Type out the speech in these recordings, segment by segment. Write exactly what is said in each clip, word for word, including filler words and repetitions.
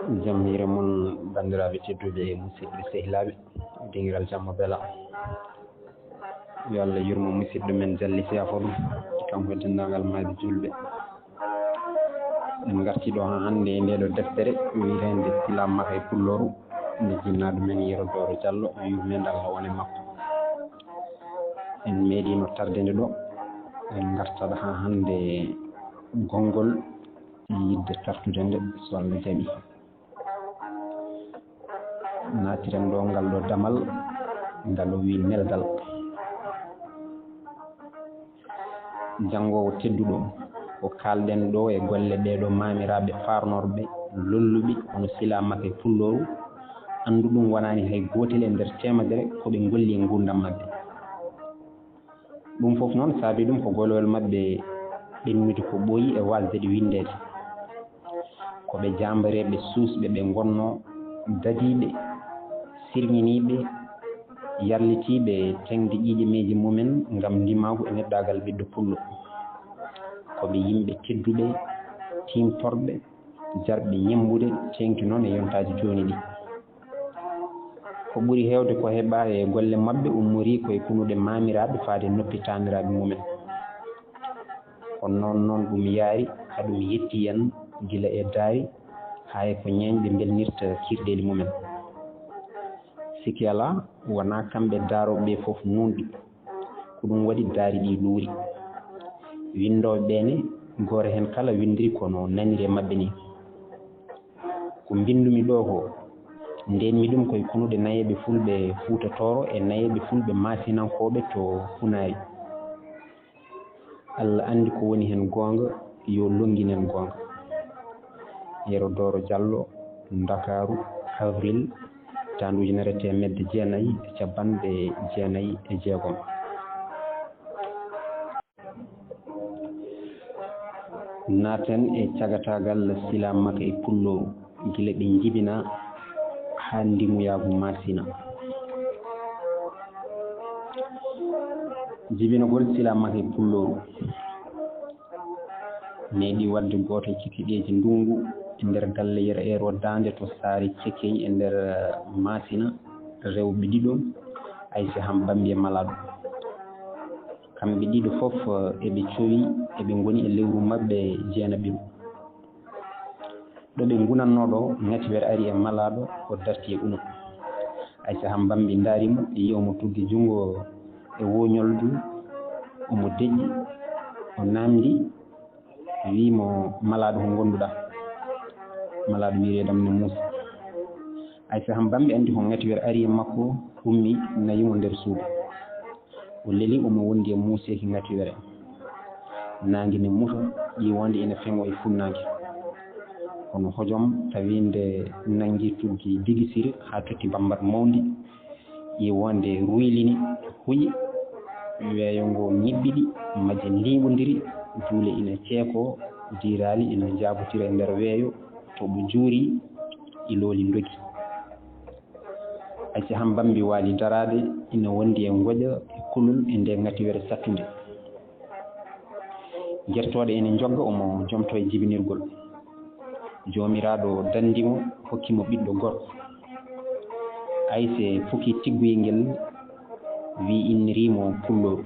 Jam hiire mon, banndiraaɓe tedduɓe e musidɓe sehilaaɓe, dingiral jamma bela. Yo Allah yurmo musidɗo men Jalli Siyafoɗo, kanko e denndaangal maayɓe juulɓe. En ngartii ɗo haa hannde e ndee ɗo deftere wiyeteende Silaamaka e Pullooru, nde jinnaaɗo men Yero Dooro Jallo, yurmeende Allah won e makko. En meeɗiino tarde nde ɗo, en ngartat haa hannde gonngol yiɗde tartude nde, so Allah jaɓii. Naatiren ɗo ngal ɗo damal, ngal o wii nelgal. Janngoowo tedduɗo, ko kaalɗen ɗo e golle ɓee ɗo maamiraaɓe faarnorɓe, lolluɓe, hono Silaamaka e Pullooru, anndu ɗum wonaani hay gootel e nder teemedere ko ɓe ngolli e nguurndam maɓɓe. Ɗum fof noon saabii ɗum ko golwel maɓɓe ɓennude ko ɓooyi e waasde ɗe winndeede. Ko ɓe jaambareeɓe suusɓe ɓe ngonnoo, dadiiɓe, sirŋiniiɓe, yarlitiiɓe teŋde ƴiiƴe miijo mumen ngam ndimaagu e neɗɗaagal ɓiɗɗo pullo. Ko ɓe yimɓe tedduɓe, tiimtorɓe, jarɓe ñemmbude, teeŋti noon e yontaaji jooni ɗi. Ko ɓuri heewde ko heɓaa e golle maɓɓe ummorii ko e kunuɗe maamiraaɓe faade noppi taaniraaɓe mumen. Kono noon, noon ɗum yaari, haa ɗum yettii en gila e daari, haa e ko ñeeñɓe mbelnirta kiirɗeeli mumen. Sikke alaa, wonaa kamɓe daarooɓe ɓee fof nuunɗi. Ko ɗum waɗi daari ɗi luuri. Winndooɓe ɓee ne, gooto heen kala winndiri ko no naniri e maɓɓe nii. Ko mbinndu-mi ɗoo ko, ndeen-mi ɗum ko e kunuɗe nayeeɓe fulɓe Fuuta Tooro e nayeeɓe fulɓe maasinankooɓe to Funaari. Allah anndi ko woni heen goonga, yo lonngin en goonga. Yero Dooro Jallo, Ndakaaru, avril, taandu ujunere e teemedde jeenayi e cappanɗe jeenayi e jeegom. Naaten e cagataagal Silaamaka e Pullooru, gila ɓe njibinaa haa ndimuyaagu Maasina. Jibinagol Silaamaka e Pullooru. Meeɗi waɗde gooto e cikkiɗeeji ndunngu e nder galle Yero Eero Daande to Saare Cekey e nder, eh, Maasina, rewɓe ɗiɗo, Aysa Ham Bambi e Malaaɗo. Kamɓe ɗiɗo fof, eh, eɓe cowi, eɓe ngoni e lewru maɓɓe jeenaɓiru. Ɗo ɓe ngunannoo ɗo, Ngatiweer ari e Malaaɗo, o darti e Uno. Aysa Ham Bambi ndaari mo, yi'i omo tuggi junngo e woñoldu, omo deƴƴi, o naamndi, wi'i mo, "Malaaɗo, ko ngonduɗaa?" Malaaɗo wi'i, "Reedam ne muusi." Aysa Ham Bambi anndi ko Ngatiweer ari e makko, ummi, nawi mo nder suudu. O leli, omo wondi e muuseeki Ngatiweer. Naange ne muta, ƴiiwoonde ina feŋo e funnaange. Kono hojom tawi nde nanngi tuggi digisiri haa totti bambar mawndi, ƴiiwoonde ruylini, huyi, weeyo ngo ñiɓɓiɗi, majje ndiiɓondiri, duule ina ceekoo, diiraali ina njaabotira e nder weeyo, to ɓe juuri, ilooli ndogi. Aysa Ham Bambi waali daraade, ina wondi e ngoƴa e kulol e nde Ngatiweer sattunde. Gertooɗe ene njogga, omo jomtoo e jibinirgol. Joomiraaɗo danndi mo, hokki mo ɓiɗɗo gorko. Aysa fuki tigguyel ngel, wi'i, inniri mo Pullooru.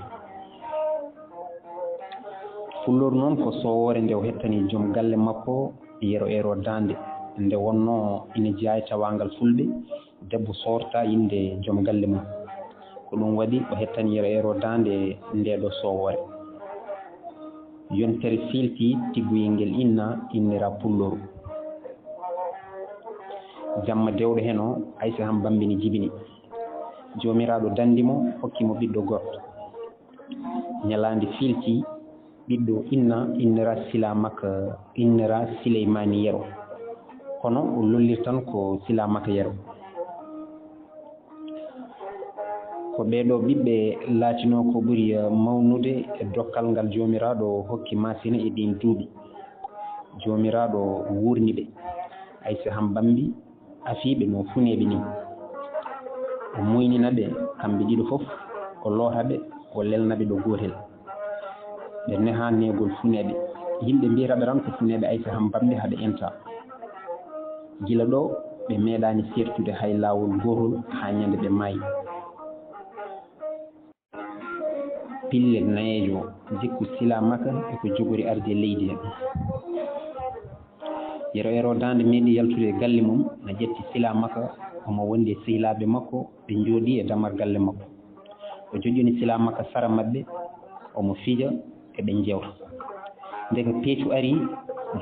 Pullooru noon ko soowoore nde o hettani joom galle makko, Yero Eero Daande, nde wonnoo ina jeyaa e tawaangal fulɓe, debbo soortaa innde joom galle mum. Ko ɗum waɗi o hettani Yero Eero Daande ndee ɗoo soowoore. Yontere fiilti, tigguyel ngel inna, innira Pullooru. Jamma dewɗo heen o, Aysa Ham Bambi ne jibini. Joomiraaɗo danndi mo, hokki mo ɓiɗɗo gorko. Ñalaande fiilti, ɓiɗɗo inna, innira Silaamaka, innira Sileymaani Yero. Kono o lollirta tan ko Silaamaka Yero. Ko ɓee ɗoo ɓiɓɓe laatinoo ko ɓuri, eh, mawnude e dokkal ngal Joomiraaɗo hokki Maasina e ɗiin duuɓi. Joomiraaɗo wuurni ɓe. Aysa Ham Bambi afii ɓe no funeeɓe nii. O muynina ɓe kamɓe ɗiɗo fof, o loota ɓe, o lelna ɓe ɗo gootel. Ɓe nehaa neegol funeeɓe. Yimɓe mbiyata ɓe tan ko funeeɓe Aysa Ham Bambi hade enta. Gila ɗo ɓe meeɗaani seertude hay laawol gootol haa ñande ɓe maayi. Pille nayeejo jikku silaamaka e ko jogori arde leydi he. Yero Ero Daande meeɗi yaltude e galle mum, na ƴetti silaamaka, omo wondi e sehilaaɓe makko, ɓe njooɗii e damar galle makko. O joƴƴini silaamaka sara maɓɓe, omo fija, eɓe njeewta. Ndeke peecu ari,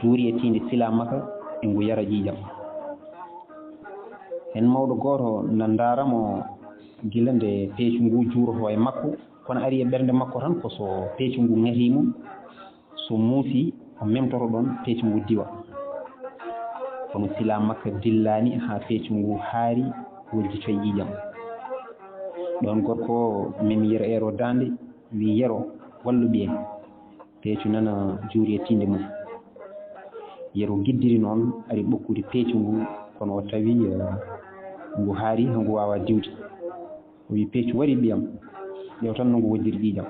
juuri e tiinde silaamaka e ngu yara ƴiiƴam. Heen mawɗo gooto na ndaara mo gila nde peecu ngu juurotoo e makko, kono ari e ɓernde makko tan ko so peecu ngu ŋatii mo, so muusii, o memtoto ɗoon peecu ngu diwa. Kono silaamaka dillaani haa peecu ngu haari, wojji coy ƴiiƴam. Ɗoon gorko o memi Yero Ero Daande, wii: "Yero, wallu ɓiyam." Peecu nana juuri e tiinde mum. Yero giddiri noon, ari ɓokkude peecu ngu, kono o tawi, eh, ngu haari, haa ngu waawaa diwde. O wii: "Peecu, wari ɓiyam, ƴeew tan no ngu wojjiri ƴiiƴam."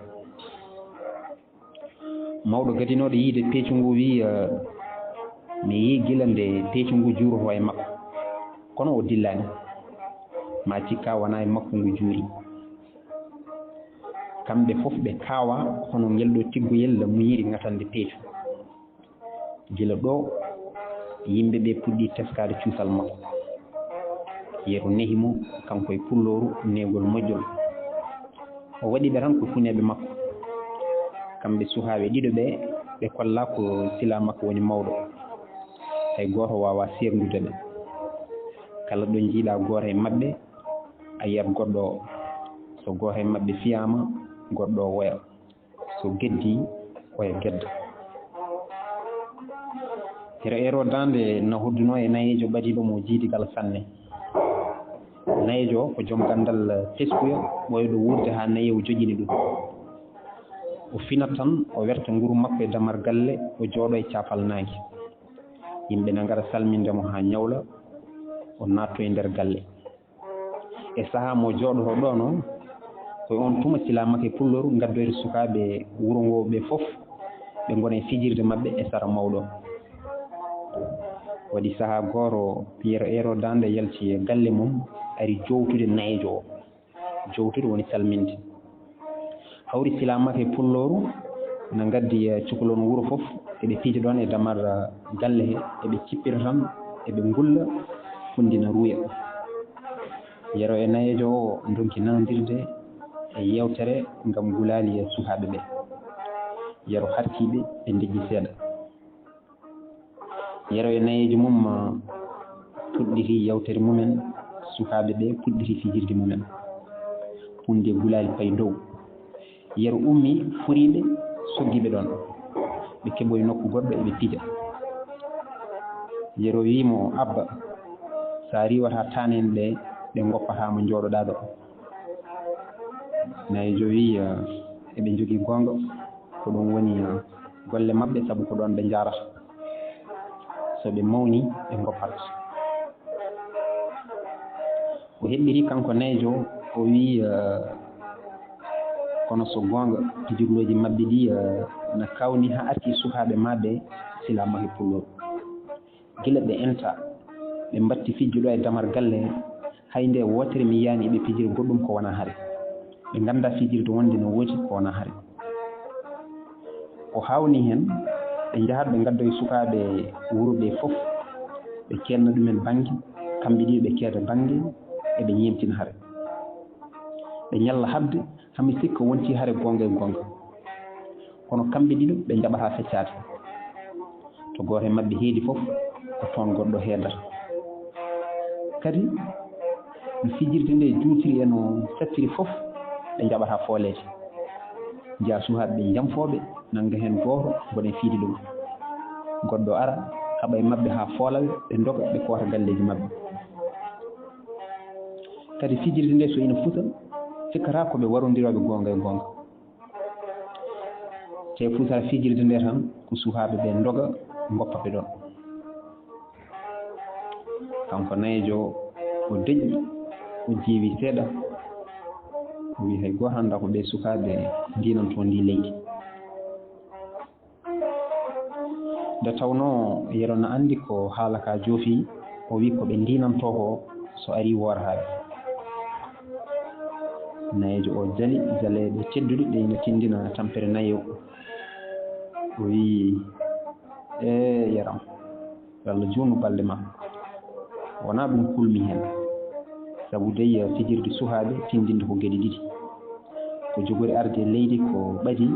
Mawɗo gadinooɗo yiide peecu ngu wii, eh, "Mi yii gila nde peecu ngu juurotoo e makko, kono o dillaani. Ma cikka wonaa e makko ngu juuri." Kamɓe fof ɓe kaawaa hono ngel ɗo tiggoyel muuyiri ŋatande peecu. Gila ɗo, yimɓe ɓe puɗɗi teskaade cuusal makko. Yero nehi mo, kanko e Pullooru, neegol moƴƴol. O waɗi ɓe tan ko kuneeɓe makko. Kamɓe suhaaɓe ɗiɗo ɓe, ɓe kollaa ko silaamaka woni mawɗo. Hay gooto waawaa seerndude ɓe. Kala ɗo njiiɗaa gooto e maɓɓe, a yiyat goɗɗo o. So gooto e maɓɓe fiyaama, goɗɗo o woya. So geddii, oya gedda. Yero Ero Daande na hoddunoo e nayeejo ɓadiiɗo mo jiidigal sanne. Nayeejo o ko joom ganndal teskuya, ɓooyɗo wuurde haa nayeewu joƴƴini ɗum. O finat tan, o werta nguru makko e damar galle, o jooɗo e caafal naange. Yimɓe na ngara salminde mo haa ñawla, o naatto e nder galle. E sahaa mo jooɗotoo ɗoon o, ko e oon tuma silaamaka e Pullooru ngaddoyta sukaaɓe wuro ngoo ɓe fof, ɓe ngona e fijirde maɓɓe e sara mawɗo. Waɗi sahaa gooto, Yero Ero Daande yalti e galle mum, ari jowtude nayeejo o. Jowtude woni salminde. Hawri silaamaka e Pullooru na ngaddi, eh, cukalon wuro fof, eɓe pija ɗoon e damar, eh, galle he, eɓe cippira tan, eɓe ngulla, funndi na ruuya. Yero e nayeejo o ndonki nanondirde e yeewtere ngam gulaali e sukaaɓe ɓe. Yero harkii ɓe, ɓe ndejji seeɗa. Yero e nayeejo mum, ah, puɗɗiti yewtere mumen, sukaaɓe ɓe puɗɗiti fijirde mumen. Funndi e gulaali payi dow. Yero ummii, furii ɓe, soggii ɓe ɗoon. Ɓe keɓoyi nokku goɗɗo, eɓe pija. Yero wii mo: "Abba, so a riiwataa taaneen ɓe, ɓe ngoppataa mo njooɗoɗaa ɗo." Nayeejo wii, ah, eɓe njogii goonga, ko ɗum woni, ah, golle maɓɓe, sabu ko ɗoon ɓe njaarata. So ɓe mawnii, ɓe ngoppat. O heɓɓirii kanko nayeejo, o wii, eh, "Kono so goonga, pijirlooji maɓɓe ɗi, eh, na kaawnii haa arti sukaaɓe maɓɓe silaamaka e Pullooru. Gila ɓe entaa, ɓe mbaɗti fijjude e damar galle he, hay nde wootere mi yiyaani eɓe pijira goɗɗum ko wonaa hare. Ɓe nganndaa fijirde wonde no woodi ko wonaa hare." Ko haawnii heen, ɓe njahat ɓe ngaddoya sukaaɓe wuro ɓe fof, ɓe keedna ɗumen bannge, kamɓe ɗiɗo ɓe keeda bannge, eɓe ñeemtina hare. Ɓe ñalla haɓde, haa mi sikka wontii hare goonga e goonga. Kono kamɓe ɗiɗo ɓe njaɓataa feccaade. To gooto e maɓɓe heedi fof, ko toon goɗɗo heedata. Kadi, no fijirde nde juutiri e no sattiri fof, ɓe njaɓataa fooleede. Njiyaa sukaaɓe ɓe njamfooɓe, nannga heen gooto, mboɗen fiidi ɗum. Goɗɗo ara, haɓa e maɓɓe haa foola ɓe, ɓe ndoga, ɓe koota galleeji maɓɓe. Kadi fijirde nde so ina fusa, sikkataa ko ɓe warondirooɓe goonga e goonga. Te fusa fijirde nde tan, ko sukaaɓe ɓe ndoga, ngoppa ɓe ɗoon. Kanko nayeejo o, o deƴƴi, o jiiwi seeɗa, o wii: "Hay gooto anndaa ko ɓee sukaaɓe ndiinantoo ndii leydi." Nde tawnoo Yero na anndi ko haala ka joofi, O wi ko ɓe ndinantoo ko so arii wooraaɓe. Nayeejo o jali jaleeɗe tedduɗe ɗe ina tinndina tampere nayo. O wi, "Ee yaram, yo Allah juunu balɗe ma. Wonaa ɗum kulmi heen. Sabu dey fijirde suhaaɓe tinndinde ko geɗe ɗiɗi. Ko jogori arde e leydi ko ɓadii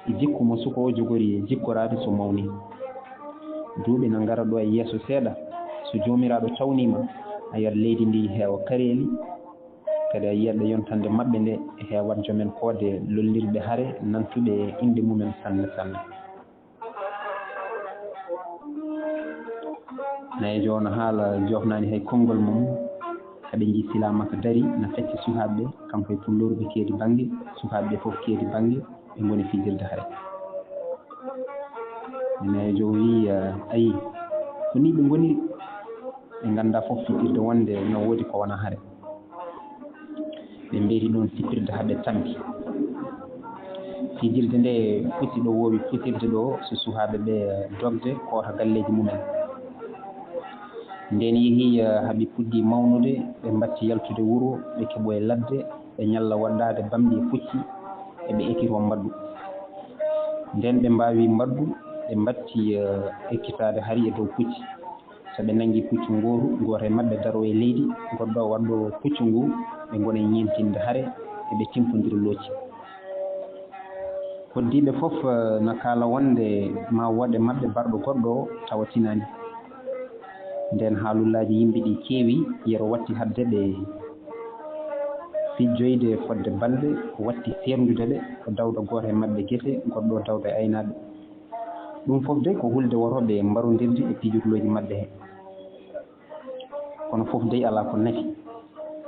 e jikku mo suka o jogori jikkoraade so mawni. Duuɓi na ngara ɗo e yeeso seeɗa, so joomiraaɗo tawniima, a yiyat leydi ndi heewa kareeli, kadi a yiyat ɓe yontande maɓɓe nde heewat jomen koode lollirɓe hare nantuɓe e inɗe mumen sanne sanne." Nayeejo o no haala, joofnaani hay konngol mum. Haɓe njii Silaa Maka darii, na fecca suhaaɓe ɓe, kanko e pulloru ɓe keedi bannge, suhaaɓe ɓe fof keedi bannge, ɓe ngoni fijirde hare. Nayeejo o wii, "Ayi, ko nii ɓe ngoniri? Ɓe nganndaa fof fijirde wonde no woodi ko wonaa hare." Ɓe mbeeri ɗoon sippirde haa ɓe tampi. Fijirde nde pusi ɗo woowi pusirde ɗo, so suhaaɓe ɓe dogde koota galleeji mumen. Ndeen yehi, eh, haa ɓe puɗɗi mawnude, ɓe mbatti yaltude wuro, ɓe keɓoya ladde, ɓe ñalla waɗɗaade bamɗi e pucci, eɓe ekkitoo mbaɗɗu. Ndeen ɓe mbaawi mbaɗɗu, ɓe mbatti, eh, ekkitaade hari e dow pucci. So ɓe nanngi puccu ngooru, gooto e maɓɓe daroo e leydi, goɗɗo o waɗɗoo puccu ngu, ɓe ngona ñeentinde hare, eɓe timpondira looci. Hoɗdiiɓe fof, eh, na kaala wonde ma wood e maɓɓe barɗo goɗɗo o tawa tinaani. Ndeen haalullaaji yimɓe ɗi keewi, yero watti hadde ɓe fijjoyde fodde balɗe, watti seerndude ɓe, o dawda gooto e maɓɓe gese, goɗɗo o dawda e aynaaɓe. Ɗum fof de ko hulde woto ɓe mbarondirde e pijirlooji maɓɓe he. Kono fof dey alaa ko nafi.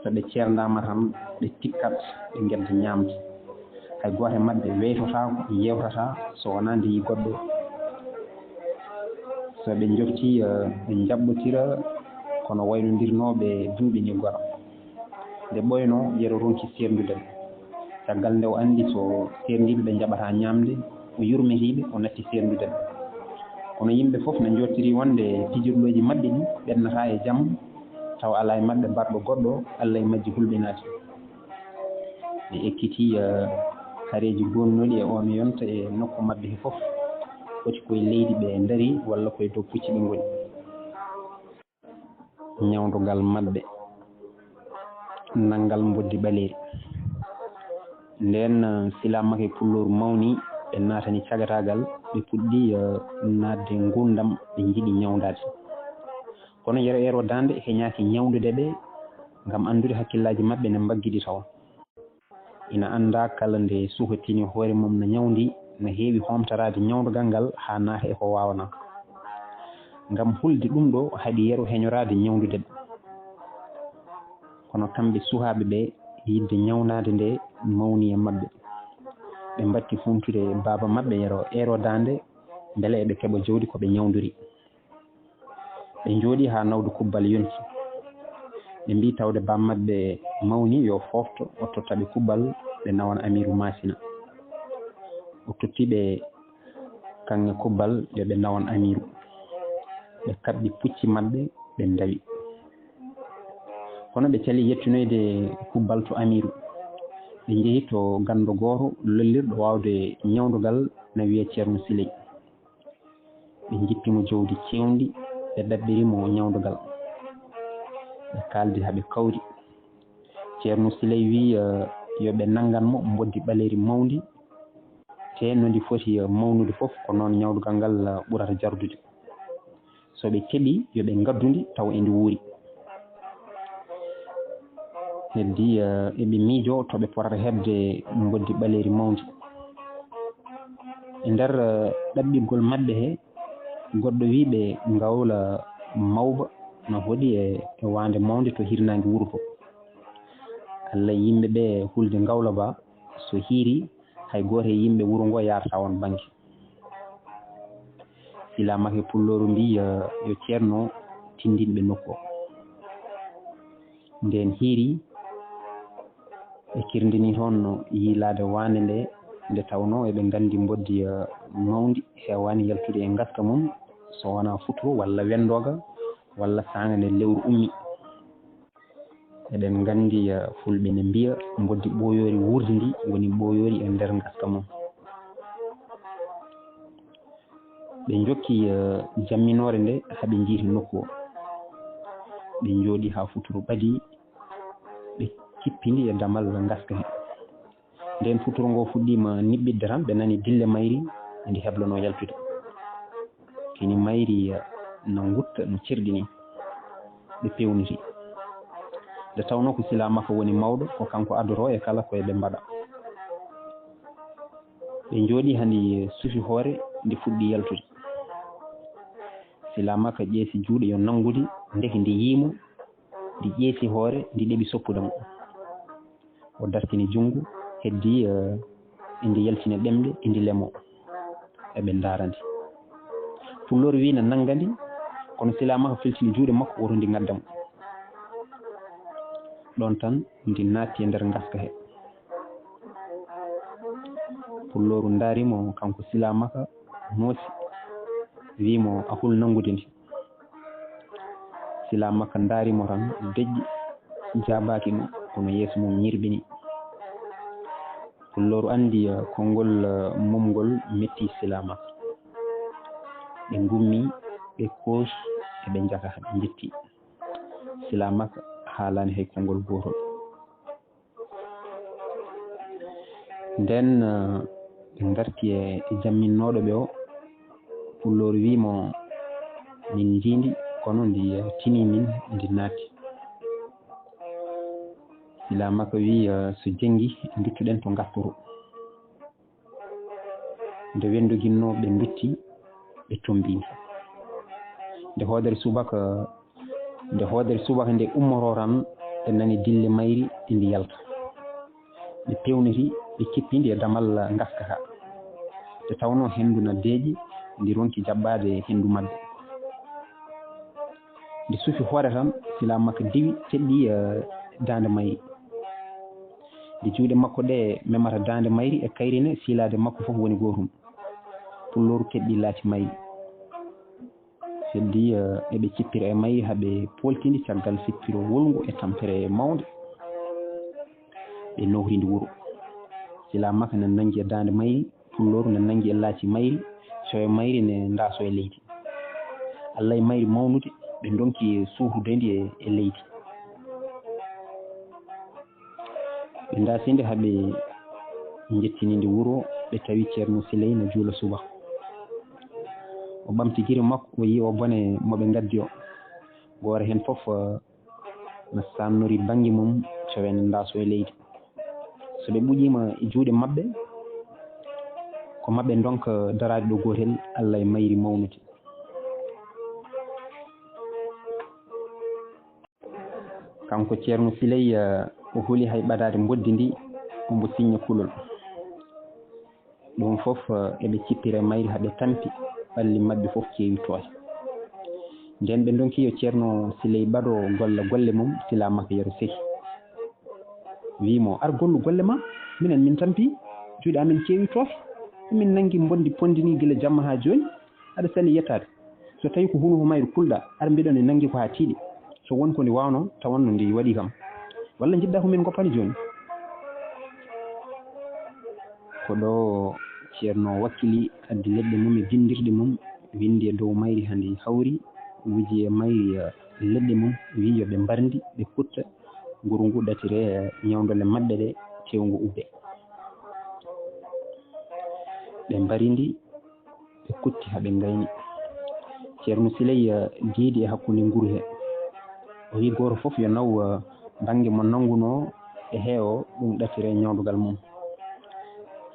So ɓe ceerndaama tan, ɓe tikkat, ɓe ngedda ñaamde. Hay gooto e maɓɓe weytotaako, yeewtataa so wonaa nde yii goɗɗo. So ɓe njoftii, eh, ɓe njaɓɓotira kono waynondirnooɓe duuɓi ni gora. Nde ɓooynoo, yero ronki seerndude ɓe. Caggal nde o anndi so seerndiiɓe ɓe njaɓataa ñaamde, o yurmitii ɓe, o natti seerndude ɓe. Kono yimɓe fof na njoottiri wonde pijirlooji maɓɓe ɗi ɓennataa e jam, tawa alaa e maɓɓe barɗo goɗɗo, Alla e majji hulɓinaade. Ɓe ekkitii, eh, hareeji goonnuɗi e oon yonta e nokku maɓɓe he fof, foti ko e leydi ɓe ndarii walla ko e dow pucci ɓe ngoni. Ñawndogal maɓɓe, nanngal mboddi ɓaleeri. Ndeen, eh, Silaa Maka e Pulloor mawni, ɓe naatani cagataagal, ɓe puɗɗi, eh, naatde nguurndam, ɓe njiɗi ñawndaade. Kono yero eero daande heñaaki ñawndude ɓe, ngam anndude hakkillaaji maɓɓe ne mbaggidi tawa. Ina anndaa kala nde suka tini hoore mum na ñawndi, na heewi hoomtaraade ñawndogal ngal haa naata e ko waawanaa. Ngam hulde ɗum ɗo haɗi yero heñoraade ñawndude ɓe. Kono kamɓe suhaaɓe ɓe, yiɗde ñawnaade nde mawni e maɓɓe. Ɓe mbatti humpitude baaba maɓɓe yero eero daande, mbele eɓe keɓa jawdi ko ɓe ñawndori. Ɓe njooɗii haa nawde kubbal yonti. Ɓe mbii tawde baam maɓɓe mawni yo foofto, o totta ɓe kubbal, ɓe nawan Amiiru Maasina. O totti ɓe kaŋŋe kubbal yo ɓe nawan Amiiru. Ɓe kaɓɓi pucci maɓɓe, ɓe ndawi. Kono ɓe calii yettinoyde kubbal to Amiiru. Ɓe njehi to ganndo gooto lollirɗo waawde ñawndogal, na wiyee Ceerno Siley. Ɓe njippi mo jawdi keewndi, ɓe ɗaɓɓiri mo ñawndogal. Ɓe kaaldi haa ɓe kawri. Ceerno Siley wii, eh, yo ɓe nanngan mo mboddi ɓaleeri mawndi, tee no ndi foti, eh, mawnude fof, ko noon ñawndogal ngal, eh, ɓurata jardude. So ɓe keɓii, yo ɓe ngaddu ndi tawa endi wuuri. Heddii, eh, eɓe miijoo to ɓe potata heɓde mboddi ɓaleeri mawndi. E nder, eh, ɗaɓɓirgol maɓɓe he, goɗɗo wii ɓe ngawla mawba no hoɗi e, e waande mawnde to hirnaange wuro to. Alla yimɓe ɓe hulde ngawla ba, so hiirii, hay gooto e yimɓe wuro ngo yaarataa oon bannge. Silaa Maka e Pullooru mbii, eh, yo ceerno tinndin ɓe nokku o. Ndeen hiirii, ɓe kirndini toon no yiilaade waande nde, nde tawnoo eɓe nganndi mboddi, eh, mawndi heewaani yaltude e ngaska mum, so wonaa futuro walla wenndooga, walla saanga nde lewru ummi. Eɗen nganndi, eh, fulɓe ne mbiya mboddi ɓooyoori wuurdi ndi woni ɓooyoori e nder ngaska mum. Ɓe njokki, eh, jamminoore nde haa ɓe njiiti nokku o. Ɓe njooɗi haa futuro ɓadii, ɓe cippindi e damal ngaska he. Nden futuro ngo fuɗɗiima niɓɓiɗde tan, ɓe nani dille mayri ndi heblanoo yaltude. Kini mayri, eh, no ngutta no cerɗi ni. Ɓe pewniti. Nde tawnoo ko Silaa Makka woni mawɗo, ko kanko adoroo e kala ko eɓe mbaɗa. Ɓe njooɗi hani sufi hoore nde fuɗɗi yaltude. Silaa Makka ƴeesi juuɗe yo nanngude, ndeke ndi yiimo, ndi ƴeesi hoore, ndi ɗeɓi soppude mo. O dartini junngo, heddi, eh, indi yaltina ɗemɗe, indi lemo. Eɓe ndaara ndi. Pulloor wii na nannga ndi, kono Silaa Makka feltini juuɗe makko, woto ndi ngadda mo. Ɗoon tan ndi naatti e nder ngaska he. Pullooru ndaari mo, kanko Silaa Makka moosi, wii mo, "A hul nanngude ndi?" Silaa Makka ndaari mo tan, deƴƴi, jaabaaki mo, kono yeeso mum ñirɓini. Pullooru anndi, eh, konngol, eh, mum ngol metti Silaa Makka. Ɓe ngummi, ɓe koosi, eɓe njaka, ɓe njetti. Silaa Makka haalaani hay konngol gootol. Nden, eh, ɓe ngarti e jamminnooɗo ɓe o. Pullooru wii mo, "Min njii ndi, kono ndi, eh, tinii min, ndi naatti." Silaa Makka wii, eh, "So jenngi, nduttuɗen to ngaska to." Nde wenndoginnoo, ɓe ndutti, ɓe tombii ndi. Nde hoodere subaka, nde hoodere subaka nde ummoroo tan, ɓe nani dille mayri, ndi yalta. Ɓe pewniti, ɓe cippindi e damal ngaska ka. Nde tawnoo henndu na deeƴi, ndi ronki jaɓɓaade henndu maɓɓe. Nde sufi hoore tan, Silaa Makka diwi, teɗɗi, eh, daande mayri. Nde juuɗe makko ɗe memata daande mayri e kayri ne, siilaade makko fof woni gootum. Pullooru teɗɗi laaci mayri. Heddi, eh, eɓe cippira e mayri haa ɓe pooltindi caggal sippiro wulngo e tampere mawnde. Ɓe nohrindi wuro. Silaa Makka ne nanngi e daande mayri, Pullooru ne nanngi e laaci mayri, cowe mayri ne ndaaso e leydi. Alla e mayri mawnude, ɓe ndonki suuhudendi e, e leydi. Ɓe ndaasinde haa ɓe njettininde wuro, ɓe tawi Ceerno Siley na juula suba. O ɓamti giri makko, o yii o bone mo ɓe ngaddi o. Gooto heen fof, eh, na saannori bannge mum, cowe ne ndaaso e leydi. So ɓe ɓuƴiima e juuɗe maɓɓe, ko maɓɓe ndonka daraade ɗo gootel, Alla e mayri mawnude. Kanko Ceerno Siley, eh, o huli hay ɓadaade mboddi ndi, omo siñña kulol. Ɗum fof, eh, eɓe cippira e mayri haa ɓe tampi, ɓalli maɓɓe fof keewi tooke. Nden ɓe ndonki yo Ceerno Siley ɓado golla golle mum, Silaa Makka Yero Sehi. Wii mo, "Ar gollu golle ma, minen min tampi, juuɗe amen keewi tooke. Min nanngi mboddi ponndi ni gila jamma haa jooni, aɗa sali yettaade. So tawi ko hunuko mayru kulɗa, aɗa mbiɗa ne nanngi ko haa tiiɗi. So won ko ndi waawno, tawanno ndi waɗi kam. Walla njiɗɗa ko min ngoppani jooni?" Ko ɗo Ceerno wakkili, addi leɗɗe mum e binndirɗe mum, winndi e dow mayri haa ndi hawri, wiji e mayri, eh, leɗɗe mum, wii yo ɓe mbar ndi, ɓe kutta nguru ngu ɗatire, eh, ñawndole maɓɓe ɗe, tew ngu ubbe. Ɓe mbari ndi, ɓe kutti haa ɓe ngayni. Ceerno Siley, eh, diidi e hakkunde nguru he. O wii gooto fof yo naw, eh, bannge mo nanngunoo e he o, ɗum ɗatire ñawdugal mum.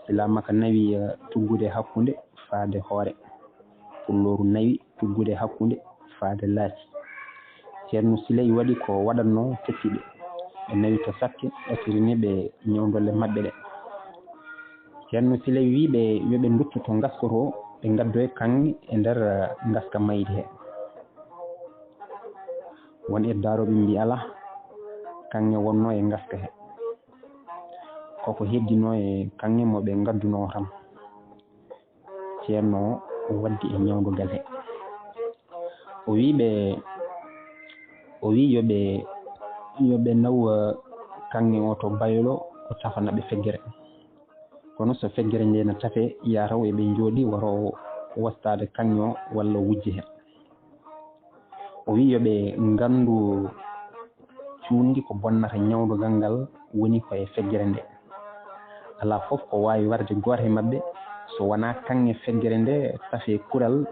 Silaa Makka nawi, eh, tuggude hakkunde faade hoore. Pullooru nawi tuggude hakkunde faade laaci. Ceerno Siley waɗi ko waɗatnoo, teppi ɓe. Ɓe nawi to sakke, ɗatirini ɓe ñawdolle maɓɓe ɗe. Ceerno Siley wii ɓe yo ɓe ndutto to ngaska to, ɓe ngaddoya kaŋŋe e nder, eh, ngaska mayri he. Won e daarooɓe mbii alaa, kaŋŋe wonnoo e ngaska he. Koko heddinoo e kaŋŋe mo ɓe ngaddunoo tan. Ceerno waddi e ñawdugal he. O wii ɓe, O wi yo ɓe yo ɓe naw eh, kaŋŋe o to baylo, o tafana ɓe feggere. Kono so feggere nde na tafe, yataw eɓe njooɗi waro wastaade kaŋŋe o walla wujje heen. O wi yo ɓe nganndu cuundi ko bonnata ñawdogal ngal woni ko e feggere nde. Alaa fof ko waawi warde gooto e maɓɓe so wonaa kaŋŋe feggere nde tafe kural,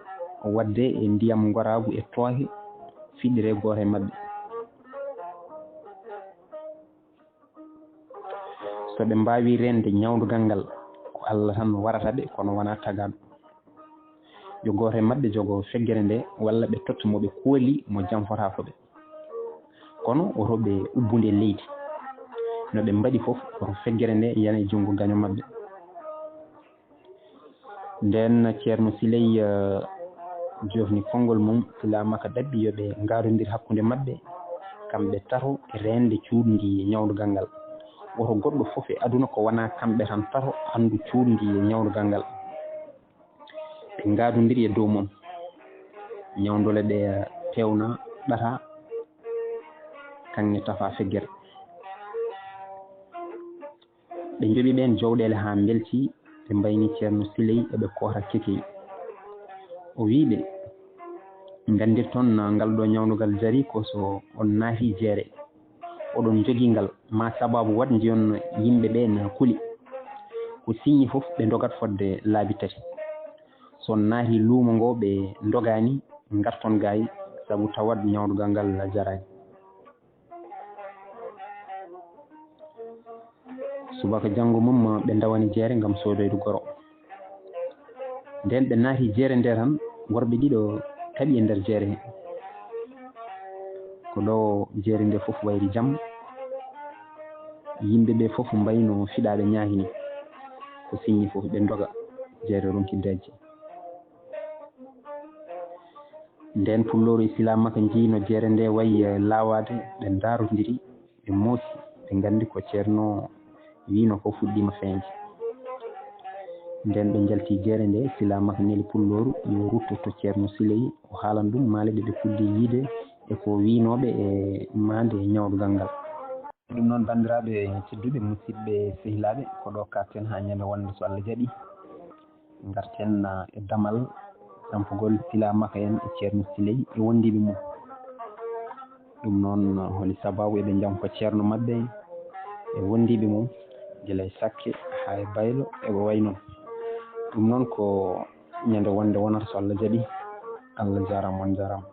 waɗde e ndiyam ngoraagu e tooke, fiɗɗire gooto e maɓɓe. So ɓe mbaawii reende ñawdogal ngal, ko Allah tan warata ɓe, kono wonaa tagaaɗo. Yo gooto e maɓɓe jogo feggere nde, walla ɓe totta mo ɓe kooli mo janfotaako ɓe. Kono woto ɓe ubbude leydi. No ɓe mbaɗi fof, woto feggere nde yana e junngo gaño maɓɓe. Ndeen Ceerno Siley eh, joofni konngol mum, Sila Maka ɗaɓɓi yo ɓe ngaadondir hakkunde maɓɓe, kamɓe tato e reende cuuɗndi ñawdogal ngal. Woto goɗɗo fof e aduna ko wonaa kamɓe tan tato anndu cuuɗndi ñawdogal ngal. Ɓe ngaadondiri e dow mum, ñawndole ɗe peewna ɗata, kaŋŋe tafa feggere. Ɓe njoɓi ɓeen jowɗeele haa mbeltii, ɓe mbayni Ceerno Siley eɓe koota kekey. O wii ɓe, nganndirton ngal ɗo ñawndogal jari ko so on naatii jeere, oɗon njogii ngal, maa sabaabu waɗ njiyon yimɓe ɓee na kuli. Ko siññi fof ɓe ndogat fodde laabi tati. So on naatii luumo ngo ɓe ndogaani, ngarton gaay, sabu tawat ñawndogal ngal jaraani. Subaka janngo mum ɓe ndawani jeere ngam soodoyde goro. Ndeen ɓe naati jeere nde tan, worɓe ɗiɗo kaɓi e nder jeere he. Ko ɗo jeere nde fof wayri jam. Yimɓe ɓe fof mbayno fiɗaaɓe ñaahi ni. Ko siññi fof ɓe ndoga jeere ronki dajje. Ndeen Pulloor e Sila Maka njii no jeere nde wayi laawaade, ɓe ndaarondiri, ɓe moosi, ɓe nganndi ko Ceerno wiino ko fuɗɗiima feeñde. Ndeen ɓe njalti jeere nde, Sila Maka neli Pulloor yo rutto to Ceerno Siley, o haalana ɗum maale ɗe ɓe puɗɗii yiide e ko wiinooɓe e maande e ñawdogal ngal. Ɗum noon, banndiraaɓe tedduɓe, musidɓe sehilaaɓe, ko ɗo kaaɗten haa ñande wonde so Allah jaɓi. Ngarten e damal jampugol Sila Maka en e Ceerno Siley e wondiiɓe mum. Ɗum noon holi sabaabu eɓe njampa ceerno maɓɓe e wondiiɓe mum gila e sakke haa e baylo e ko wayi noon. Ɗum noon ko ñande wonde wonata so Allah jaɓi. Allah jaaraama, on jaaraama.